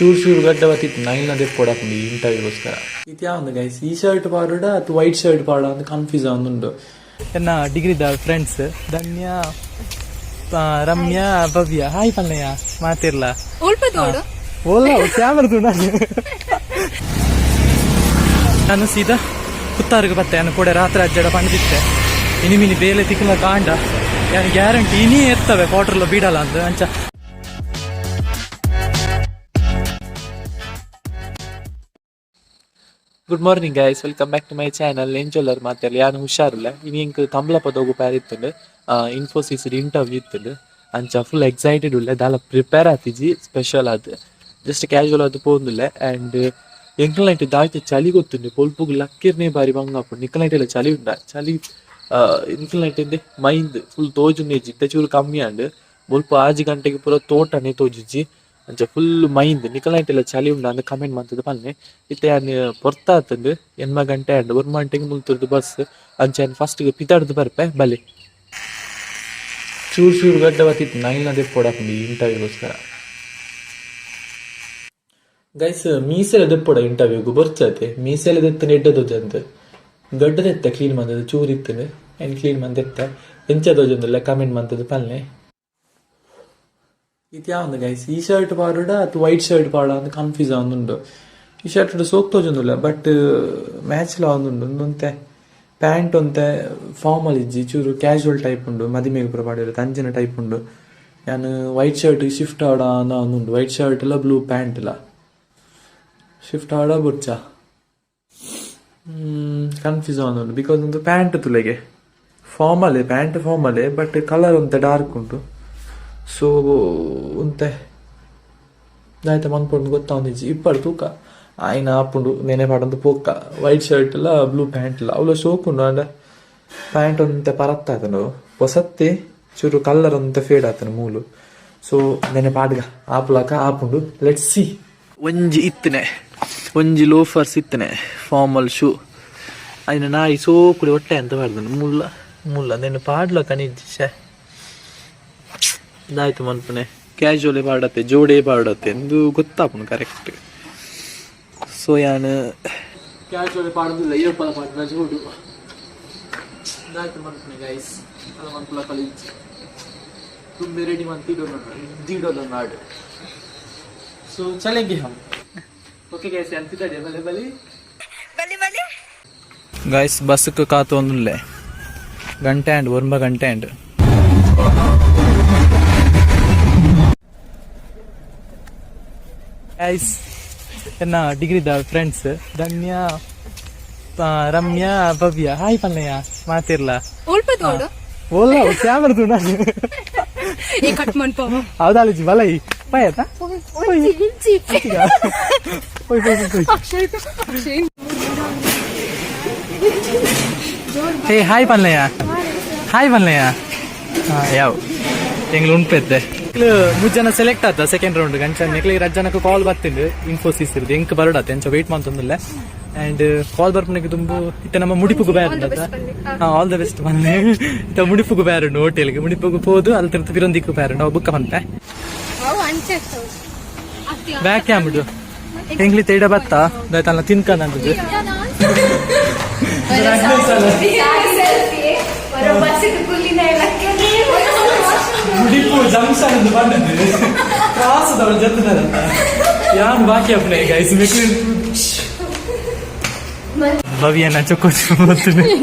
ಚೂರು ಚೂರು ಗಡ್ಡ ಬತ್ತಿತ್ತು ನೈಲ್ನ ದೆಪ್ಪೊಡಾಪುಂಡು ಈ ಇಂಟರ್ವ್ಯೂಗೋಸ್ಕರ. ಇದು ಯಾವಂದು ಗೈಸ್, ಈ ಶರ್ಟ್ ಪಾಡುಡ ಅಥವಾ ವೈಟ್ ಶರ್ಟ್ ಪಾಡ ಅಂತ ಕನ್ಫ್ಯೂಸ್ ಆವೊಂದುಂಡು. ಎನ್ನ ಡಿಗ್ರಿದ ಫ್ರೆಂಡ್ಸ್ ಧನ್ಯ, ರಮ್ಯಾ, ಭವ್ಯ, ಹಾಯ್ ಪಲ್ಲಯ್ಯ ಮಾತಿರ್ಲ. ಓಲ್ಲ ಕ್ಯಾಮರಾ. ನಾನು ಸೀದಾ ಪುತ್ತಾರಿಗೆ ಬತ್ತೆ. ನಾನು ಕೂಡ ರಾತ್ರಿ ಅಜ್ಜಡ ಪಂಡಿತ್ತೆ, ಇನಿ ಮಿನಿ ಬೇಲೆ ತಿಕ್ಕಲ ಕಾಂಡ ಯಾನು ಗ್ಯಾರಂಟಿ ಇನಿ ಎತ್ತವೆ ಕ್ವಾರ್ಟರ್ಲ ಬೀಡಲ್ಲ ಅಂದ್ ಅಂಚ. Good morning guys, welcome back to my channel. ಎಂಜೋಲರ್ ಮಾತೆಲ್ಲ? ಯಾನು ಹುಷಾರಿಲ್ಲ. ಇನಿ ಎಂಕ್ ಕಂಬ್ಲಪದೋಗು ಪ್ಯಾರ್ ಇತ್ತುಂಡು, ಇನ್ಫೋಸಿಸ್ ಇಂಟರ್ವ್ಯೂ ಇತ್ತುಂಡು. ಅಂಚ ಫುಲ್ ಎಕ್ಸೈಟೆಡ್ ಉಲ್ಲೆ. ದಾಲ ಪ್ರಿಪೇರ್ ಆತಿಜಿ ಸ್ಪೆಷಲ್ ಆದ್, ಜಸ್ಟ್ ಕ್ಯಾಶುವಲ್ ಆದ್ ಪೋಂದುಲ್ಲೆ. ಆ್ಯಂಡ್ ಎಂಕಲ್ನ ನೈಟ್ ದಾಯ್ತ ಚಳಿ ಗೊತ್ತುಂಡು, ಪೊಲ್ಪುಗು ಲಕ್ಕಿರ್ನೆ ಬಾರಿ ಬಂಗ ಆಪುಂಡು. ನಿಕಲ್ನ ನೈಟ್ ಎಲ್ಲ ಚಳಿ ಉಂಡ? ಚಳಿ ನಿಕಲ್ನ ನೈಟ್ ಇಂದೆ ಮೈಂದ್ ಫುಲ್ ತೋಜುನೇಜಿ. ಇತ್ತೆ ಚೂರು ಕಮ್ಮಿ ಆಂಡ್. ಬೊಲ್ಪ 6 ಗಂಟೆಗೆ ಪೂರ ತೋಟನೆ ತೋಜುಜಿ, ಅಂಚ ಫುಲ್ ಮೈಂದ್. ನಿಕಲ್ನ ನೈಟ್ ಎಲ್ಲ ಚಳಿ ಉಂಡ ಅಂದ್ ಕಮೆಂಟ್ ಮಂತುದು ಪನ್ನೆ. ಇತ್ತೆ ಯಾನ್ ಪೊರ್ತಾತುಂಡು, 8 ಗಂಟೆ ಆಂಡ್. 1 ಗಂಟೆಗೆ ಮುಲ್ತುರ್ದು ಬಸ್. ಅಂಚ ಯಾನ್ ಫಸ್ಟ್ ಪಿದಾಡ್ದು ಬರ್ಪೆ ಬಲೆ. ಚೂರು ಚೂರು ಗಡ್ಡ ಬತ್ತಿತ್ತು, ನೈಲ್ನ ದೆಪ್ಪೊಡಾಪುಂಡು ಈ ಇಂಟರ್ವ್ಯೂಗೋಸ್ಕರ. ಗೈಸ್, ಮೀಸೆಲ ದೆಪ್ಪೊಡ ಇಂಟರ್ವ್ಯೂಗು ಬೊರ್ಚತೆ? ಮೀಸೆಲ ದೆತ್ತನ ಎಡ್ಡೆ ತೋಜಂದ್. ಗಡ್ಡ ದೆತ್ತ ಕ್ಲೀನ್ ಮಂತದು ಚೂರು ಇತ್ತುಂಡು, ಆ್ಯಂಡ್ ಕ್ಲೀನ್ ಮಂದೆತ್ತ. ಎಂಚ ತೋಜೊಂದುಲ್ಲ ಕಮೆಂಟ್ ಮಂತದು ಪಲ್ನೆ. ಇದು ಯಾವಂದು ಗೈಸ್, ಈ ಶರ್ಟ್ ಪಾಡುಡ ಅಥವಾ ವೈಟ್ ಶರ್ಟ್ ಪಾಡ ಅಂತ ಕನ್ಫ್ಯೂಸ್ ಆವೊಂದುಂಡು. ಈ ಶರ್ಟ್ ಸೋಕ್ ತೋಜೊಂದುಲ್ಲ, ಬಟ್ ಮ್ಯಾಚ್ಲ ಆವೊಂದುಂಡು. ಒಂದೊಂತೆ ಪ್ಯಾಂಟ್ ಒಂತೆ ಫಾರ್ಮಲ್ ಇಜ್ಜಿ, ಚೂರು ಕ್ಯಾಶುವಲ್ ಟೈಪ್ ಉಂಡು. ಮದಿಮೆಗೆ ಪೂರ ಪಾಡಿರುತ್ತೆ ಅಂಚಿನ ಟೈಪ್ ಉಂಡು. ಯಾನ್ ವೈಟ್ ಶರ್ಟ್ ಶಿಫ್ಟ್ ಆಡ ಉಂಡು. ವೈಟ್ ಶರ್ಟ್ ಇಲ್ಲ, ಬ್ಲೂ ಪ್ಯಾಂಟ್ ಇಲ್ಲ, ಶಿಫ್ಟ್ ಆಡ ಬುಡ್ಚ ಕನ್ಫ್ಯೂಸ್ ಆವೊಂದುಂಡು. Because ಒಂದು ಪ್ಯಾಂಟ್ ತುಲೆಗೆ ಫಾರ್ಮಲೇ, ಪ್ಯಾಂಟ್ ಫಾರ್ಮಲೇ, ಬಟ್ ಕಲರ್ ಒಂತೆ ಡಾರ್ಕ್ ಉಂಟು. ಸೊ ಒಂತೆ ದಾಯ್ತ ಮನ್ಪೊಂದು ಗೊತ್ತಾವೊಂದಿಜ್ಜಿ. ಇಪ್ಪಡು ತೂಕ ಆಯ್ನ ಆಪುಂಡು ನೆನೆ ಪಾಡೊಂದು ಪೋಕ್ಕ. ವೈಟ್ ಶರ್ಟ್ ಇಲ್ಲ, ಬ್ಲೂ ಪ್ಯಾಂಟ್ ಇಲ್ಲ, ಅವಲ ಶೋಕ್ ಉಂಡು. ಅಂಡ ಪ್ಯಾಂಟ್ ಒಂತೆ ಪರತ್ತಾತುಂಡು, ಹೊಸತ್ತೆ ಚೂರು ಕಲರ್ ಒಂತೆ ಫೇಡ್ ಆತನು ಮೂಲು. ಸೊ ನೆನೆ ಪಾಡ್ಗ ಆಪುಲಕ ಆಪುಂಡು. Let see. ಒಂಜಿ ಇತ್ತನೆ, ಒಂಜಿ ಲೋಫರ್ಸ್ ಇತ್ತನೆ, ಫಾರ್ಮಲ್ ಶೂ. ಐನ ನಾಯಿ ಸೋಕುಡಿ ಹೊಟ್ಟೆ ಅಂತ ಪಾಡ್ದನು. ಮುಲ್ಲ ಮುಲ್ಲ ನೆನೆ ಪಾಡ್ಲಕ ನಿಜ್ಜಿ. ಶೇ, ದಾಯ್ತು ಮನ್ಪುನೆ? ಕ್ಯಾಶುವಲಿ ಪಾಡತ್ತೆ, ಜೋಡೆ ಪಾಡತ್ತೆ ಎಂದು ಗೊತ್ತಾಪುಂಡು ಕರೆಕ್ಟ್. ಸೊ ಯಾನ್ ಕ್ಯಾಶುವಲಿ ಪಾಡೋದಿಲ್ಲ, ಏರ್ಪಲ ಪಾಡಿನ ಜೋಡು. ದಾಯ್ತು ಮನ್ಪುನೆ ಗೈಸ್? ಅಲ್ಲ ಮನ್ಪುಲ ಕಲಿಜ್ಜಿ. ತುಂಬೆ ರೆಡಿ ಮಂತ್ ದೀಡೋದ ನಾಡು. ಸೊ ಚಲೆಂಗೆ ಹಮ್. ಓಕೆ ಗೈಸ್, ಅಂತಿದ್ದಾರೆ. ಬಲೆ ಬಲಿ ಗೈಸ್, ಬಸ್ಗೆ ಕಾತು ಒಂದುಲ್ಲೆ. ಗಂಟೆ ಆಂಡ್ 9 ಗಂಟೆ ಆಂಡ್. ಗೈಸ್, ಎನ್ನ ಡಿಗ್ರಿದ ಫ್ರೆಂಡ್ಸ್ ಧನ್ಯ, ರಮ್ಯಾ, ಭವ್ಯ, ಹಾಯ್ ಪಲ್ಲಯ್ಯ ಮಾತಿರ್ಲ. ಓಲ್ಲ ಕ್ಯಾಮರಾ ತೂಡ. ಈ ಕಟ್ ಮನ್ಪ. ಹೌದಾಲಜಿ ಬಲೈ ಪಾಯತ. ಪೋಯ್ ಪೋಯ್ ಪೋಯ್. ಹೇ, ಹಾಯ್ ಪಲ್ಲಯ್ಯ, ಹಾಯ್ ಪಲ್ಲಯ್ಯ. ಹಾ ಯಾವ ಎಂಗ್ಲು ಉಂಪೆತ್ತೆ. ಮೂರು ಜನ ಸೆಲೆಕ್ಟ್ ಆತ ಸೆಕೆಂಡ್ ರೌಂಡ್ ಅಂಚ. ನೆಕ್ಲಿ ರಜ್ ಜನಕ್ಕೆ ಕಾಲ್ ಬತ್ತಿಂಡು ಇನ್ಫೋಸಿಸ್ ಇರುದು. ಎಂಕ್ ಬರಡತ್ತೆ, ಅಂಚ ವೆಯ್ಟ್ ಮಂತೊಂದುಲ್ಲೆ. ಅಂಡ್ ಕಾಲ್ ಬರ್ಪುನಕ್ಕೆ ತುಂಬು. ಇತ್ತೆ ನಮ್ಮ ಮುಡಿಪುಗು ಬ್ಯಾರ್. ಹಾ, ಆಲ್ the best ಮನ್ನೆ. ಇತ್ತ ಮುಡಿಪುಗು ಬ್ಯಾರುಂಡು, ಹೋಟೆಲ್ಗೆ ಮುಡಿಪುಗು ಪೋದು ಅಲ್ಲಿ ತಿರ್ತು ಪಿರೊಂದಿಕ್ಕು ಬ್ಯಾರುಂಡು. ಅವು ಬುಕ್ಕ ಪನ್ಪೆ. ಬ್ಯಾಕ್ ಕ್ಯಾಮ್ಡು ಎಂಗ್ಲಿ ತೇಡ ಬತ್ತ ತನ್ನ ತಿನ್ಕಂದದ್ದು. ಮುಡಿಪು ಜಂಕ್ಷನ್ ಅಂತ ಬಂದದ್ದು ಕ್ರಾಸ್ ಜೊತೆ ಯಾನ್ ಬಾಕಿ ಅಪ್ಪನೆ ಗೈಸ್. ಭವ್ಯನ ಚೊಕ್ಕೋ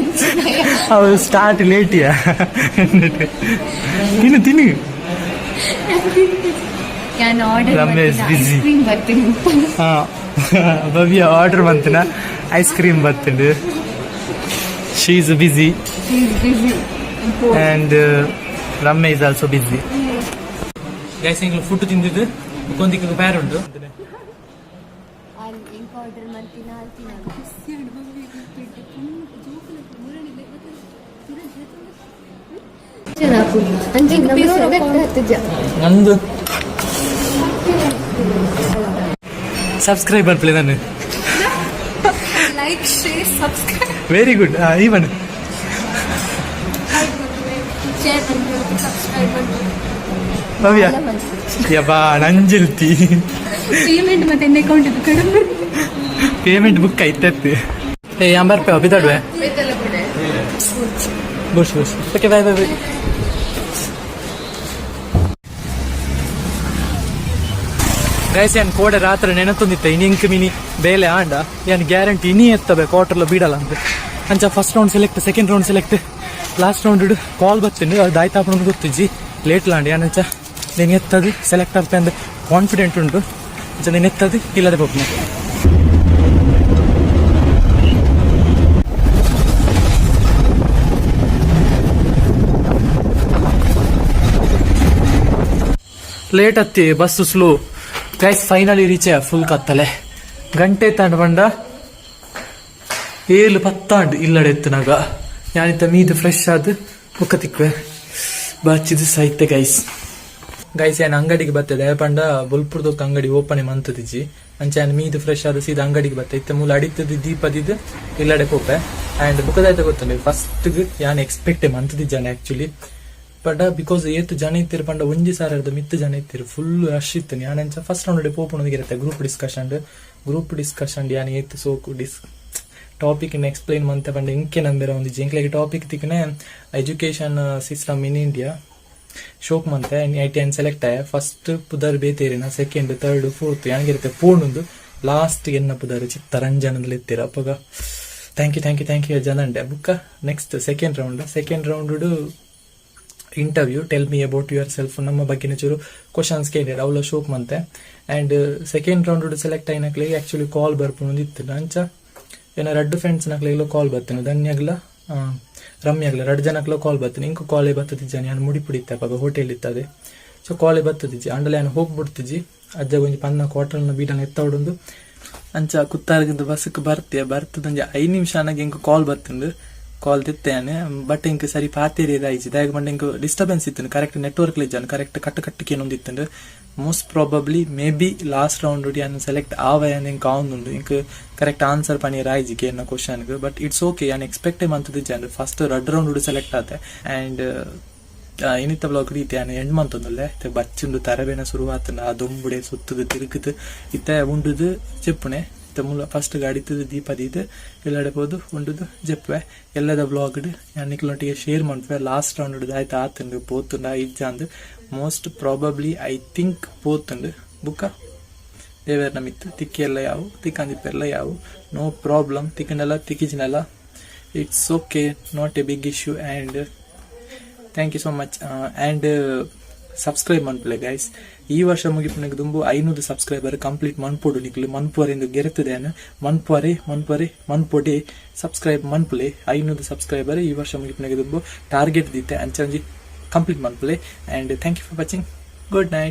ಅವಳು ಸ್ಟಾರ್ಟ್ ಲೇಟಿಯ. ತಿನ್ನು ತಿನ್ನು. ನಾನು order Ramya is busy. Cream ಬರ್ತೀನಿ. ಹಾ, ಭವ್ಯ ಆರ್ಡರ್ ಮಂತನ, ಐಸ್ ಕ್ರೀಮ್ ಬರ್ತುಂಡು. She is busy. Busy. And Ramya is also busy. Guys, ಎಂಗ್ಲು food ತಿಂದಿದ್ದು ಕೊಂದಿಕ್ಕ ಬ್ಯಾರ್ ಉಂಟು. ಆರ್ಡರ್ ಮಂತಿನ ಅಲ್ತಿನ. ನಂದು ಸಬ್ಸ್ಕ್ರೈಬ್ ಅನ್ಪ್ಲೆ ನಾನು. Like, share, subscribe. Very good. Even share subscribe. Bhavya ಯಬ್ಬಾ ನಂಜಿಲ್ತಿ. ಪೇಮೆಂಟ್ ಮತ್ತೆ ಎನ್ನ ಅಕೌಂಟ್ ಇದು ಕಡಿಮೆ. ಪೇಮೆಂಟ್ ಬುಕ್ ಐತೆ. ಏ, ಅಂಬರ್ ಪೇ ಬಿದ್ದಾಡುವೆ. ಬುಷ್ ಬುಷ್. Okay, bye bye bye guys. ಯಾನ್ ಕೋಡೆ ರಾತ್ರಿ ನೆನತೊಂದಿತ್ತ, ಇನಿ ಇಂಕ್ ಮಿನಿ ಬೇಲೆ ಆಂಡ ಯಾನ್ ಗ್ಯಾರಂಟಿ ಇನಿ ಎತ್ತವೆ ಕ್ವಾರ್ಟರ್ಲ ಬೀಡಲ್ಲ ಅಂತ. ಅಂಚ first round select, second round select, last round call ಬತ್ತೀನಿ. ಅದು ಆಯ್ತಾಪಣ ಗೊತ್ತಿಜ್ಜಿ, ಲೇಟ್ ಲಾಂಡ್. ಯಾನಂಚ ನೀನು ಎತ್ತದು ಸೆಲೆಕ್ಟ್ ಆಗ್ತದೆ ಅಂದ್ರೆ ಕಾನ್ಫಿಡೆಂಟ್ ಉಂಟು. ಅಂಚ ನೀನು ಎತ್ತದು ಇಲ್ಲದೆ ಪೋಪುನೆ. ಲೇಟ್ ಹತ್ತಿ bus slow guys. Finally reach. Full ಕತ್ತಲೆ. ಗಂಟೆ ತಾಂಡ್ ಬಂಡ 7:10 ಇಲ್ಲಡೆ ಎತ್ತನಾಗ. ಯಾನಿತ್ತ ಮೀದು ಫ್ರೆಶ್ ಆದ್ ಬುಕ್ಕ ತಿಕ್ವೆ ಬಾಚಿದು ಸಾಹಿತ್ಯ ಗೈಸ್. ಗೈಸ್, ಯಾನ್ ಅಂಗಡಿಗೆ ಬರ್ತದೆ ಪಂಡ ಬೊಲ್ಪುರ್ದೊಕ್ಕ ಅಂಗಡಿ ಓಪನ್ ಮಂತದಿಜ್ಜಿ. ಅಂಚ ಯಾನ್ ಮೀದು ಫ್ರೆಶ್ ಆದ ಸೀದಾ ಅಂಗಡಿಗೆ ಬತ್ತೆ. ಇತ್ತೆ ಮೂಲ ಅಡಿತದ ದೀಪದಿದ್ದು ಇಲ್ಲಡೆ ಪೋಪೆ. ಅಂಡ್ ಬುಕ್ಕದಾಯ್ತ ಗೊತ್ತುಂಡು, ಫಸ್ಟ್ ಯಾನ್ ಎಕ್ಸ್ಪೆಕ್ಟ್ ಮಂತದಿಜ್ಜಾನೆ ಆಕ್ಚುಲಿ. ಪಂಡ because ಏತ್ ಜನ ಇತ್ತಿರು ಪಂಡ 1000ದ ಮಿತ್ತು ಜನ ಇತ್ತಿರು, ಫುಲ್ ರಶ್ ಇತ್ತು. ಯಾನಂಚ ಫಸ್ಟ್ ರೌಂಡ್ ಪೋಪುಣದಿಗೆ ಇರುತ್ತೆ ಗ್ರೂಪ್ ಡಿಸ್ಕಷನ್. ಗ್ರೂಪ್ ಡಿಸ್ಕಷನ್ ಯಾನ್ ಏತ್ ಸೋಕು ಡಿಸ್ ಟಾಪಿಕ್ ಎಕ್ಸ್ಪ್ಲೈನ್ ಮಂತೆ ಪಂಡ ಇಂಕೆ ನಂಬಿರ ಒಂದು ಎಂಕ್ಲೆಗ್ ಟಾಪಿಕ್ ತಿಕ್ಕನೆ ಎಜುಕೇಶನ್ ಸಿಸ್ಟಮ್ ಇನ್ ಇಂಡಿಯಾ. ಶೋಕ್ ಮಂತೆ I T N select ಆಯ. ಫಸ್ಟ್ ಪುದರ್ ಬೇತೇರಿನ, ಸೆಕೆಂಡ್, ಥರ್ಡ್, ಫೋರ್ತ್ ಯಾನಿಗಿರುತ್ತೆ ಪೋಣುಂದು. ಲಾಸ್ಟ್ ಎನ್ನ ಪುದರ್ ಚಿತ್ತರಂಜನದಲ್ಲಿ ಇತ್ತೀರ. ಅಪ್ಪಗ thank you, thank you, thank you ಜನಂಡೆ. ಬುಕ್ಕ next second round. Second round interview, tell me about yourself, ನಮ್ಮ ಬಗ್ಗೆ ಚೂರು ಕ್ವಶನ್ಸ್ ಕೇಳಿರ. ಅವಳ ಶೋಕ್ ಮಂತೆ. ಆ್ಯಂಡ್ ಸೆಕೆಂಡ್ ರೌಂಡ್ ಸೆಲೆಕ್ಟ್ అయినಕ್ಲೆಗ್ ಆಕ್ಚುಲಿ ಕಾಲ್ ಬರ್ಪುಂಡು ಇತ್ತು. ಅಂಚ ಏನ ರಡ್ಡು ಫ್ರೆಂಡ್ಸ್ ನಕ್ಲೆಗ್ಲ ಕಾಲ್ ಬರ್ತೇನೆ, ಧನ್ಯಗ್ಲ ರಮ್ಯಾಗ್ಲ ರಡ್ಡು ಜನಕ್ಲ ಕಾಲ್ ಬರ್ತೇನೆ. ಇಂಕು ಕಾಲೇ ಬರ್ತದಿಜ್ಜಾನೆ. ಯಾನ್ ಮುಡಿ ಪುಡಿತ್ತೆ ಅಪಗ ಹೋಟೆಲ್ ಇತ್ತದೆ. ಸೊ ಕಾಲೇ ಬರ್ತದಿಜ್ಜಿ ಅಂಡಲ ಯಾನ್ ಹೋಗ್ಬಿಡ್ತಿಜ್ಜಿ. ಅಜ್ಜ ಒಂಜಿ ಪನ್ನ ಕ್ವಾರ್ಟರ್ನ ಬೀಡನ ಎತ್ತವಡೊಂದು. ಅಂಚ ಕುತ್ತಾರ್ಗಿಂದ ಬಸ್ಕ್ ಬರ್ತೆ ಬರ್ತದಂಜ 5 ನಿಮಿಷ ಅನ್ನಾಗ ಇಂಕ್ ಕಾಲ್ ಬರ್ತಂದು. ಕಾಲ್ ತಿತ್ತೇನೆ, ಬಟ್ ಇಂಕ್ ಸರಿ ಪಾತೇರಿ ಆಯ್ತು. ದಾಯೆಗ್ ಪಂಡ ಇಂಕ್ ಡಿಸ್ಟರ್ಬೆನ್ಸ್ ಇತ್ತು, ಕರೆಕ್ಟ್ ನೆಟ್ವರ್ಕ್ ಇಜ್ಜಾನು, ಕರೆಕ್ಟ್ ಕಟ್ಟು ಕಟ್ಟಕ್ಕೆ ಏನೊಂದು. Most probably maybe last round ಯಾನ್ ಸೆಲೆಕ್ಟ್ ಆವ ಇಂಕ್ ಆವೊಂದುಂಡು. ಇಂಕ್ ಕರೆಕ್ಟ್ ಆನ್ಸರ್ ಪನೀರ್ ಆಯ್ಜಿ ಕೇನ್ನ ಕ್ವಶನ್ಗ್. ಬಟ್ it's okay, ಯಾನ್ ಎಕ್ಸ್ಪೆಕ್ಟೇ ಮಂತದಿಜ್ಜಾಂಡ್. ಫಸ್ಟ್ ರಡ್ಡ್ ರೌಂಡ್ ಸೆಲೆಕ್ಟ್ ಆತೆ. ಆ್ಯಂಡ್ ಇನ್ನಿತ್ತ ಬ್ಲಾಗ್ ರೀತಿ ಯಾನ್ ಎಂಡ್ ಮಂತೊಂದುಲ್ಲೆ. ಇತ್ತೆ ಬಚ್ಚುಂಡು, ತರಬೇನ ಶುರು ಆತಂಡ. ಆ ದೊಂಬುಡೆ ಸುತ್ತುದು ತಿರುಗುದು ಇತ್ತೆ ಉಂಡುದು ಜೆಪ್ಪುನೆ. ಇತ್ತೆ ಮೂಲ ಫಸ್ಟ್ ಗಾಡಿತದು ದೀಪ ದೀದ್ ಎಲ್ಲಡೆ ಪೋದು ಉಂಡುದು ಜೆಪ್ಪುವೆ. ಎಲ್ಲದ ಬ್ಲಾಗ್ ಯಾನ್ ನಿಕ್ಲೊಟ್ಟಿಗೆ ಶೇರ್ ಮನ್ಪುವೆ. ಲಾಸ್ಟ್ ರೌಂಡ್ ಆಯ್ತು ಆತುಂಡು, ಪೋತುಂಡ ಇಜ್ಜಾಂದು. ಮೋಸ್ಟ್ ಪ್ರಾಬಬ್ಲಿ I think ಪೋತುಂಡು. ಬುಕ್ಕ ದೇವೇರ್ನ ಮಿತ್ತು, ತಿಕ್ಕಿಯೆಲ್ಲ ಯಾವು, ತಿಕ್ಕಂದಿಪ್ಪೆಲ್ಲ ಯಾವು, ನೋ ಪ್ರಾಬ್ಲಮ್. ತಿಕ್ಕಂಡಲ್ಲ ತಿಕ್ಕಿಜಿನಲ್ಲ, it's okay, not a big issue. And thank you so much. And subscribe ಮನ್ಪುಲೆ guys. ಈ ವರ್ಷ ಮುಗಿಪುನಗ ದುಂಬು 500 ಸಬ್ಸ್ಕ್ರೈಬರ್ ಕಂಪ್ಲೀಟ್ ಮನ್ಪೊಡು ನಿಕ್ಲು. ಮನ್ಪುವರೆಂದು ಗೆರೆತದೆ. ಮನ್ಪುವರೆ, ಮನ್ಪುವರೆ, ಮನ್ಪೊಡೆ, ಸಬ್ಸ್ಕ್ರೈಬ್ ಮನ್ಪುಲೆ. 500 ಸಬ್ಸ್ಕ್ರೈಬರ್ ಈ ವರ್ಷ ಮುಗಿಪುನಗ ದುಂಬು ಟಾರ್ಗೆಟ್ ದಿತ್ತೆ. ಅಂಚ ಒಂಜಿ complete ಮನ್ಪುಲೆ. And thank you for watching. Good night.